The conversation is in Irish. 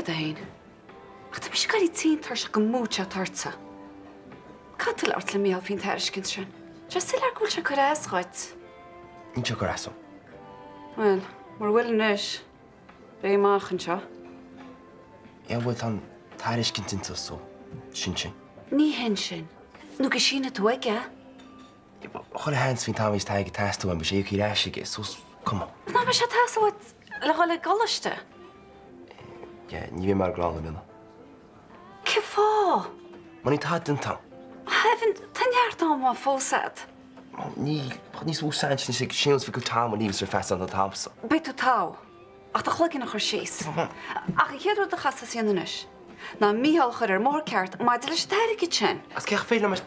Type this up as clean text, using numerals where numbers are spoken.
do féin. Ach tá mise ag éirí tinn tuirseach den mhood seo atá ortsa. Caithfidh tú labhairt le Mícheál faoin tairiscint sin. Tá sé soiléir go bhfuil sé ag cur as dhuit. Níl sé ag cur as dom. Bhuel, mura bhfuil anois, beidh amach anseo. Yeah, bhuel, tá an tairiscint déanta so sin sin. Ní hin sin. Nó go sínfidh tú aige. Chuile sheans faoin t-am a bheas an t-airgead ag teastáil uaim, beidh sé íoctha ar ais aige, so is cuma. Nach mbeidh sé ag teastáil uait le dhul i gcoláiste? Yeah, ní bheidh mé ar an gclann i mbliana. Cén fáth? Mar níl tada déanta a'm. Evan, tá neart ama fós a'd. Níl, níos mó seans anois ag Séamus Mhic Tom an líomhas ar feadh an t-am so. Beidh tú togha, ach do chloigeann a chur síos. Ach an chéad rud a chaithfeas a dhéanamh anois ná Mícheál a chur ar an mbóthar ceart maidir leis an t-airgead sin. Agus cén chaoi féidir liom é?